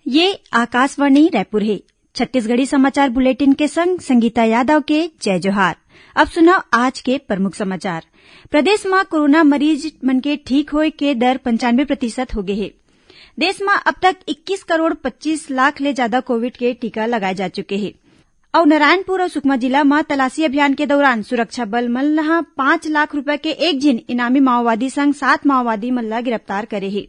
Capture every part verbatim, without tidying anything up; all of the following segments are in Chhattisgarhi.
ये आकाशवाणी रायपुर हे। छत्तीसगढ़ी समाचार बुलेटिन के संग संगीता यादव के जय जोहार। अब सुनव आज के प्रमुख समाचार। प्रदेश म कोरोना मरीज मन के ठीक होए के दर पंचानबे प्रतिशत हो गे हे। देश म अब तक इक्कीस करोड़ पच्चीस लाख ले जादा कोविड के टीका लगाए जा चुके हे। अउ नारायणपुर अउ सुकमा जिला म तलाशी अभियान के दौरान सुरक्षा बल मन ह पाँच लाख रुपया के एक झिन इनामी माओवादी संग सात माओवादी मन ल गिरफ्तार करे हे।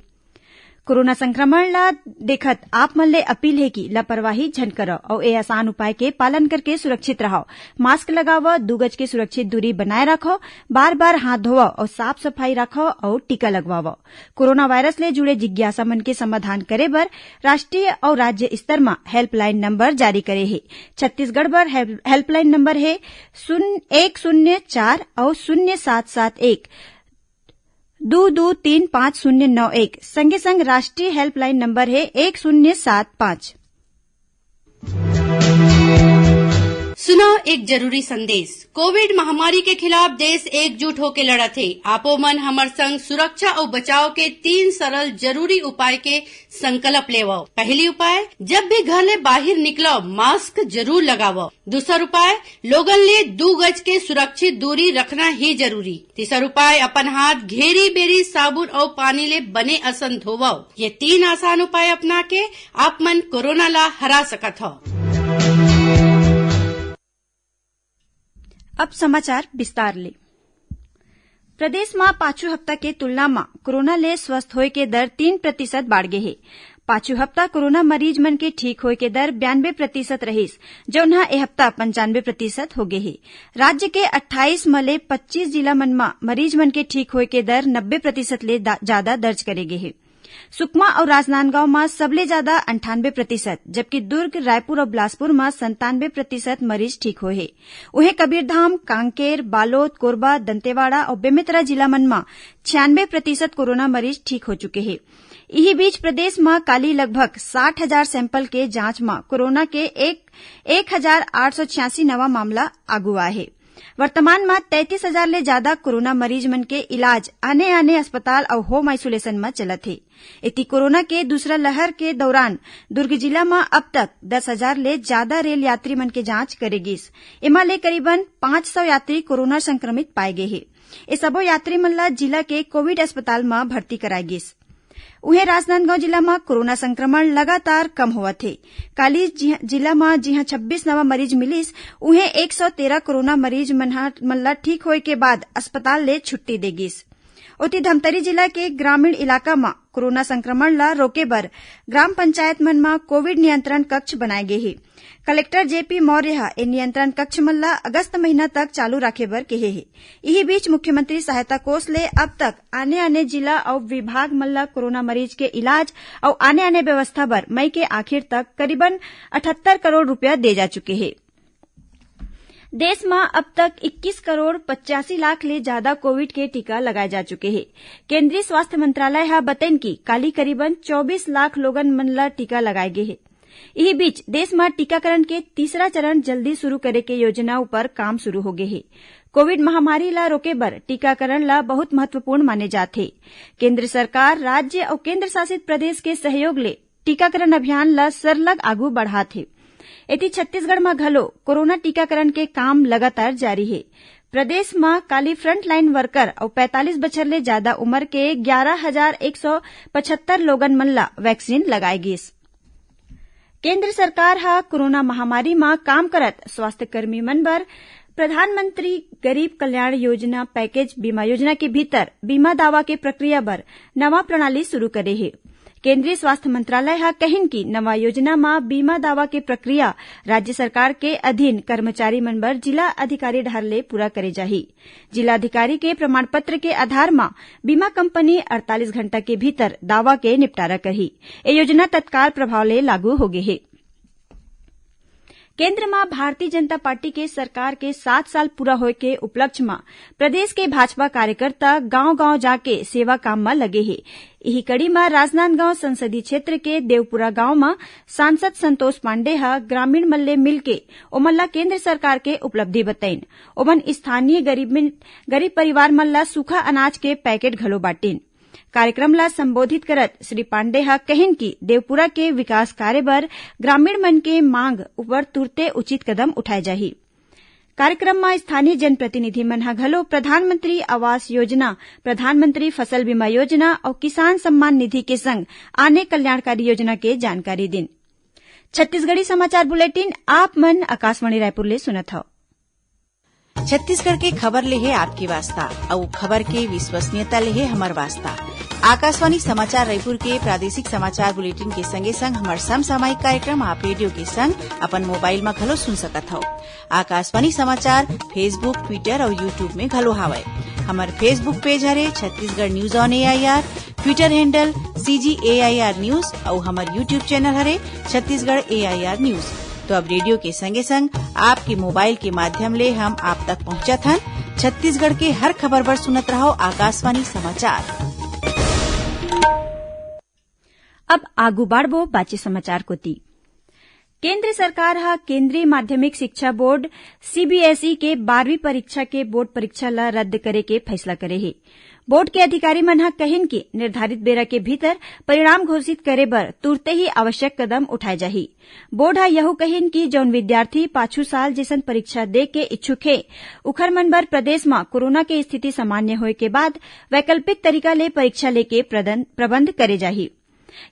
कोरोना संक्रमण ल देखत आप मन ले अपील हे कि लापरवाही झन करव अउ ए आसान उपाय के पालन करके सुरक्षित रहव। मास्क लगावव, दू गज के सुरक्षित दूरी बनाए राखव, बार-बार हाथ धोवव अउ साफ सफाई राखव अउ टीका लगवावव। कोरोना वायरस ले जुड़े जिज्ञासा मन के समाधान करे बर राष्ट्रीय अउ राज्य स्तर म हेल्पलाइन नंबर जारी करे हे। छत्तीसगढ़ बर हेल्प-, हेल्पलाइन नंबर हे शून्य एक शून्य चार अउ शून्य सात सात एक दू दू तीन पाँच शून्य नौ एक। संगे संग राष्ट्रीय हेल्पलाइन नंबर हे एक शून्य सात पाँच। सुनव एक जरूरी संदेश। कोविड महामारी के खिलाफ देश एकजुट होके लड़त हे। आपो मन हमर संग सुरक्षा अउ बचाव के तीन सरल जरूरी उपाय के संकल्प लेवव। पहली उपाय, जब भी घर ले बाहिर निकलव, मास्क जरूर लगावव। दूसर उपाय, लोगन ले दू गज के सुरक्षित दूरी रखना ही जरूरी। तीसर उपाय, अपन हाथ घेरी बेरी साबुन अउ पानी ले बने असन धोवव। ये तीन आसान उपाय अपना के आप मन कोरोना ला हरा सकत हव। अब समाचार विस्तार ले। प्रदेश म पाछू हफ्ता के तुलना म कोरोना ले स्वस्थ होए के दर तीन प्रतिशत बाढ़ गे हे। पाछू हफ्ता कोरोना मरीज मन के ठीक होए के दर बयानबे प्रतिशत रहिस, जउन ह ए हफ्ता पंचानबे प्रतिशत हो गे हे। राज्य के अट्ठाईस म ले पच्चीस जिला मन म मरीज मन के ठीक होए के दर नब्बे प्रतिशत ले दा-, जादा दर्ज करे गे हे। सुकमा अउ राजनांदगांव म सबले जादा अंठानबे प्रतिशत, जबकि दुर्ग, रायपुर अउ बिलासपुर म संतानबे प्रतिशत मरीज ठीक होए हे। उहें, कबीरधाम, कांकेर, बालोद, कोरबा, दंतेवाड़ा अउ बेमेतरा जिला मन म छियानबे प्रतिशत कोरोना मरीज ठीक हो चुके हे। इही बीच, प्रदेश म काली लगभग साठ हजार सैंपल के जांच म कोरोना के एक, एक हजार आठ सौ छियासी नवा मामला आगू आए हे। वर्तमान म तैंतीस हजार ले जादा कोरोना मरीज मन के इलाज आने-आने अस्पताल अउ होम आइसोलेशन म चलत हे। एती, कोरोना के दूसरा लहर के दौरान दुर्ग जिला म अब तक दस हजार ले जादा रेल यात्री मन के जांच करे गिस। एमा ले करीबन पाँच सौ यात्री कोरोना संक्रमित पाए गे हे। ए सबो यात्री मन ल जिला के कोविड अस्पताल म भर्ती कराए गिस। उहें, राजनांदगांव जिला म कोरोना संक्रमण लगातार कम होवत हे। काली जिह-, जिला म जिहां छब्बीस नवा मरीज मिलिस, उहें एक सौ तेरह कोरोना मरीज मन ह, मन ल ठीक होए के बाद अस्पताल ले छुट्टी दे गिस। ओती, धमतरी जिला के ग्रामीण इलाका म कोरोना संक्रमण ल रोके बर ग्राम पंचायत मन म कोविड नियंत्रण कक्ष बनाए गे हे। कलेक्टर जेपी मौर्य ह ए नियंत्रण कक्ष मन ल अगस्त महीना तक चालू राखे बर केहे हे। इही बीच, मुख्यमंत्री सहायता कोष ले अब तक आने-आने जिला अउ विभाग मन ल कोरोना मरीज के इलाज अउ आने-आने व्यवस्था बर मई के आखिर तक करीबन अठहत्तर करोड़ रुपया दे जा चुके हे। देश म अब तक इक्कीस करोड़ पचासी लाख ले जादा कोविड के टीका लगाए जा चुके हे। केंद्रीय स्वास्थ्य मंत्रालय ह बतइन कि काली करीबन चौबीस लाख लोगन मन ल टीका लगाए गे हे। इही बीच, देश म टीकाकरण के तीसरा चरण जल्दी शुरू करे के योजना ऊपर काम शुरू हो गे हे। कोविड महामारी ल रोके बर टीकाकरण ल बहुत महत्वपूर्ण माने जात हे। केंद्र सरकार राज्य अउ केंद्र शासित प्रदेश के सहयोग ले टीकाकरण अभियान ल सरलग आगू बढ़ात हे। एती, छत्तीसगढ़ म घलो कोरोना टीकाकरण के काम लगातार जारी हे। प्रदेश म काली फ्रंटलाइन वर्कर अउ पैंतालीस बछर ले जादा उमर के ग्यारह हजार एक सौ पचहत्तर लोगन मन ल वैक्सीन लगाए गिस। केंद्र सरकार ह कोरोना महामारी म काम करत स्वास्थ्यकर्मी मन बर प्रधानमंत्री गरीब कल्याण योजना पैकेज बीमा योजना के भीतर बीमा दावा के प्रक्रिया बर नवा प्रणाली शुरू करे हे। केंद्रीय स्वास्थ्य मंत्रालय ह कहिन कि नवा योजना म बीमा दावा के प्रक्रिया राज्य सरकार के अधीन कर्मचारी मन बर जिला अधिकारी डहार ले पूरा करे जाही। जिला अधिकारी के प्रमाण पत्र के आधार म बीमा कंपनी अड़तालीस घंटा के भीतर दावा के निपटारा करही। ए योजना तत्काल प्रभाव ले लागू होगे हे। केंद्र म भारतीय जनता पार्टी के सरकार के सात साल पूरा होए के उपलक्ष्य म प्रदेश के भाजपा कार्यकर्ता गांव-गांव जाके सेवा काम म लगे हे। इही कड़ी म राजनांदगांव संसदीय क्षेत्र के देवपुरा गांव म सांसद संतोष पांडे ह ग्रामीण मन ले मिलके ओमन ल केंद्र सरकार के उपलब्धि बतइन। ओमन स्थानीय गरीब, गरीब परिवार मन ल सूखा अनाज के पैकेट घलो बांटिन। कार्यक्रम ला संबोधित करत श्री पांडे ह कहिन कि देवपुरा के विकास कार्य बर ग्रामीण मन के मांग उपर तुरते उचित कदम उठाए जाही। कार्यक्रम म स्थानीय जनप्रतिनिधि मन ह घलो प्रधानमंत्री आवास योजना, प्रधानमंत्री फसल बीमा योजना अउ किसान सम्मान निधि के संग आने कल्याणकारी योजना के जानकारी दिन। छत्तीसगढ़ी समाचार बुलेटिन आप मन आकाशवाणी रायपुर ले सुनत हव। छत्तीसगढ़ के खबर ले हे आपके वास्ता, अउ खबर के विश्वसनीयता ले हे हमर वास्ता। आकाशवाणी समाचार रायपुर के प्रादेशिक समाचार बुलेटिन के संगे संग हमर समसामयिक कार्यक्रम आप रेडियो के संग अपन मोबाइल म घलो सुन सकत हव। आकाशवाणी समाचार Facebook, Twitter अउ YouTube में घलो हावय। हमर Facebook पेज हरे Chhattisgarh news on AIR, Twitter handle CG AIR news अउ हमर YouTube चैनल हरे छत्तीसगढ़ एआईआर न्यूज। तो अब रेडियो के संगे संग आपके मोबाइल के माध्यम ले हम आप तक पहुंचत हन। छत्तीसगढ़ के हर खबर बर सुनत रहव आकाशवाणी समाचार। अब आगू बाढ़बो बाचे समाचार कोति। केंद्र सरकार ह केंद्रीय माध्यमिक शिक्षा बोर्ड, सीबीएसई, के बारहवीं परीक्षा के बोर्ड परीक्षा ल रद्द करे के फैसला करे हे। बोर्ड के अधिकारी मन ह कहिन कि निर्धारित बेरा के भीतर परिणाम घोषित करे बर तुरते ही आवश्यक कदम उठाए जाही। बोर्ड ह यहू कहिन कि जउन विद्यार्थी पाछू साल जइसन परीक्षा दे के इच्छुक हे, उखर मन बर प्रदेश म कोरोना के स्थिति सामान्य होए के बाद वैकल्पिक तरीका ले परीक्षा लेके प्रदन-, प्रबंध करे जाही।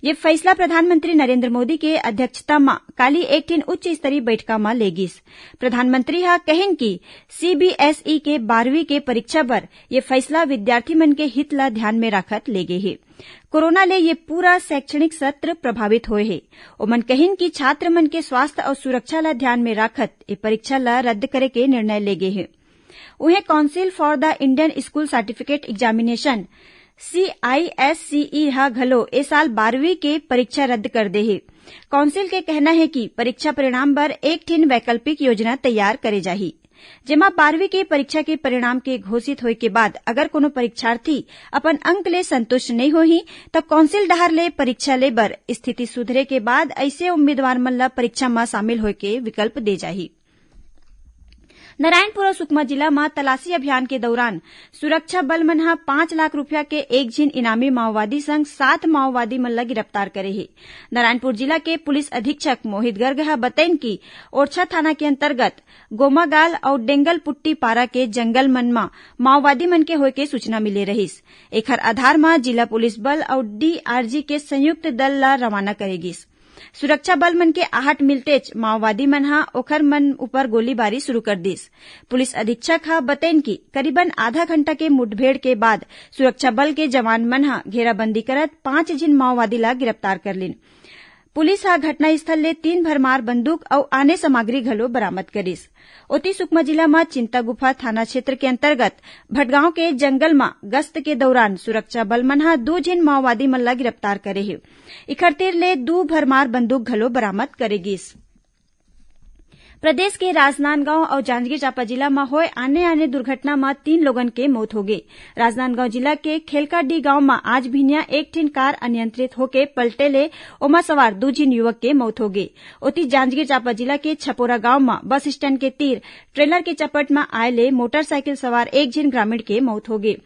ये फैसला प्रधानमंत्री नरेंद्र मोदी के अध्यक्षता म काली एक ठिन उच्च स्तरीय बैठका म ले गिस। प्रधानमंत्री ह कहिन कि सीबीएसई के बारहवीं के परीक्षा बर ये फैसला विद्यार्थी मन के हित ला ध्यान में राखत ले गे हे। कोरोना ले ये पूरा शैक्षणिक सत्र प्रभावित होए हे। ओमन कहिन कि छात्र मन के स्वास्थ्य अउ सुरक्षा ला ध्यान में राखत ये परीक्षा ला रद्द करे के निर्णय ले गे हे। उहें, Council for the Indian School Certificate Examination, CISCE, ह घलो ए साल बारहवीं के परीक्षा रद्द कर दे हे। काउंसिल के कहना हे कि परीक्षा परिणाम बर एक ठिन वैकल्पिक योजना तैयार करे जाही, जेमा बारहवीं के परीक्षा के परिणाम के घोषित होए के बाद अगर कोनो परीक्षार्थी अपन अंक ले संतुष्ट नइ होही, त काउंसिल डहार ले परीक्षा ले बर स्थिति सुधरे के बाद अइसे उम्मीदवार मन ल परीक्षा म शामिल होए के विकल्प दे जाही। नारायणपुर अउ सुकमा जिला म तलाशी अभियान के दौरान सुरक्षा बल मन ह पाँच लाख रुपया के एक झिन इनामी माओवादी संग सात माओवादी मन ल गिरफ्तार करे हे। नारायणपुर जिला के पुलिस अधीक्षक मोहित गर्ग ह बतइन कि ओरछा थाना के अंतर्गत गोमागाल अउ डेंगलपुट्टी पारा के जंगल मन म माओवादी मन के होय के सूचना मिले रहिस। एखर आधार म जिला पुलिस बल अउ डीआरजी के संयुक्त दल ल रवाना करे गिस। सुरक्षा बल मन के आहट मिलतेच माओवादी मन ह ओखर मन ऊपर गोलीबारी शुरू कर दिस। पुलिस अधीक्षक ह बतइन कि करीबन आधा घंटा के मुठभेड़ के बाद सुरक्षा बल के जवान मन ह घेराबंदी करत पांच झिन माओवादी ला गिरफ्तार कर लिन। पुलिस ह घटनास्थल ले तीन भरमार बंदूक अउ आने सामग्री घलो बरामद करिस। ओती सुकमा जिला म चिंतागुफा थाना क्षेत्र के अंतर्गत भटगांव के जंगल म गश्त के दौरान सुरक्षा बल मन ह दू झिन माओवादी मन ला गिरफ्तार करे हे। इखर तीर ले दू भरमार बंदूक घलो बरामद करे गिस। प्रदेश के राजनांदगांव अउ जांजगीर चांपा जिला म होय आने-आने दुर्घटना म तीन लोगन के मौत होगे। राजनांदगांव जिला के खेलकाडीह गांव म आज भिनिया एक ठिन कार अनियंत्रित होके पलटे ले ओमा सवार दू झिन युवक के मौत होगे। ओती जांजगीर चांपा जिला के छपोरा गांव म बस स्टैंड के तीर ट्रेलर के चपेट म आए ले मोटरसाइकिल सवार एक झिन ग्रामीण के मौत होगे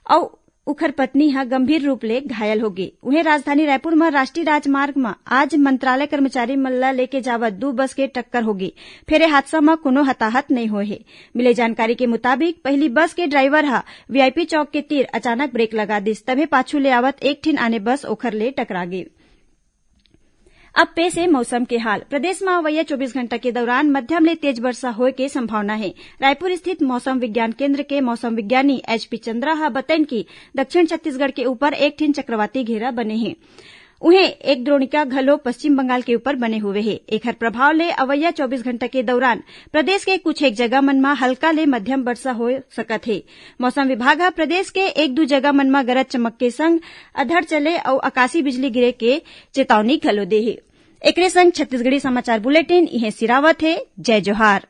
अउ उखर पत्नी ह गंभीर रूप ले घायल होगे। उहें, राजधानी रायपुर म राष्ट्रीय राजमार्ग म आज मंत्रालय कर्मचारी मन ल लेके जावत दू बस के टक्कर होगे। फेर ए हादसा म कोनो हताहत नइ होय हे। मिले जानकारी के मुताबिक, पहिली बस के ड्राइवर ह वीआईपी चौक के तीर अचानक ब्रेक लगा दिस, तभे पाछू ले आवत एक ठिन आने बस ओखर ले टकरा गे। अब पेश हे मौसम के हाल। प्रदेश म अवइया चौबीस घंटा के दौरान मध्यम ले तेज वर्षा होय के संभावना हे। रायपुर स्थित मौसम विज्ञान केंद्र के मौसम विज्ञानी एचपी चंद्रा ह बतइन कि दक्षिण छत्तीसगढ़ के ऊपर एक ठिन चक्रवाती घेरा बने हे। उहें, एक द्रोणिका घलो पश्चिम बंगाल के ऊपर बने हुए हे। एखर प्रभाव ले अवइया चौबीस घंटा के दौरान प्रदेश के कुछ एक जगह मन म हल्का ले मध्यम वर्षा हो सकत हे। मौसम विभाग ह प्रदेश के एक दू जगह मन म गरज चमक के संग अधड़ चले अउ आकाशीय बिजली गिरे के चेतावनी घलो दे हे। एकरे संग छत्तीसगढ़ी समाचार बुलेटिन इहें सिरावत हे। जय जोहार।